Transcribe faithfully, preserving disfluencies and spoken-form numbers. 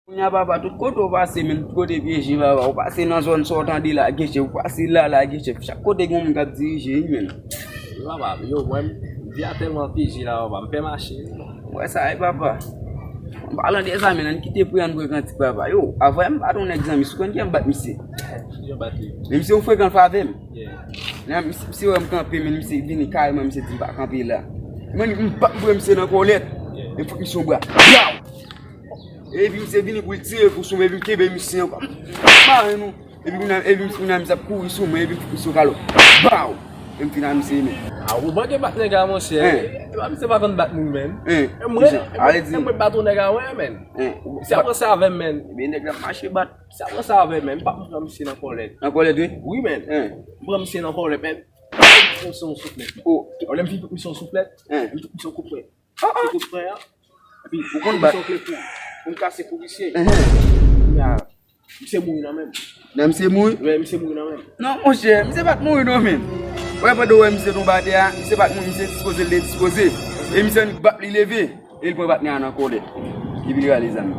Kounye a papa, tout kote w pase, menm tout kote pye je papa, ou pase nan zòn sa w tande la, gen chèf, ou pase la, la, gen chèf. Chak kote gen yon moun k ap dirije, wi, menm. Papa, yo, mwen, vi a tèlman pye je la, papa, m pè mache. Wè sa, wi, papa. An palan de sa, men, ann kite pri, ann pran kantik, papa. Yo, avè m pa t yon nèg zanmi, si w konn ki jan m bat misye. Ki jan w bat li? Men misye yon frekan favè m. Yeah. Nan, misye, misye wè m kanpe, men misye vini kareman, misye di m pa kanpe la. Mwen, m pa m pran misye nan kòlèt. Yeah. E m fout misye yon bra. Yow! Epi misye vini pou l tire kou sou mwen, epi m kenbe misye ankò. M mare nou. Epi kounye a, epi kounye a misye ap kouri sou mwen, epi m fout misye yon kalòt. Baw! Epi m fin a misye men. A, ou manke bat nèg la, monchè. Hein? E pa misye pa konn bat moun, men. Hein? E mwen, e mwen, e mwen bat yon nèg a, wè, men. Hein? Misye ap ranse avè m, men. Ebyen, nèg la mache bat. Misye ap ranse avè m, men. M p ap pran misye nan kòlèt. Nan kòlèt, wi? Wi, men. Hein? M pran misye nan kòlèt, men. M fout misye yon souflèt, men. Oh. Lè m fin fout misye yon souflèt, hein, m fout misye yon kout pwen. Ah, ah. Kout pwen an. Epi, ou konn bat. Misye yon kle pou, pou m kase pou misye. Hein. Kounye a, misye mouri nan men m. Nan misye mouri? Wi, misye mouri nan men m. Non, monchè, misye pa t mouri non, men. Wè, pandan w wè misye tonbe atè a, misye pa t mouri, misye dispoze, l te dispoze. E misye annik bat li leve. E l pran patnè a nan kòlèt. Epi li rale zam.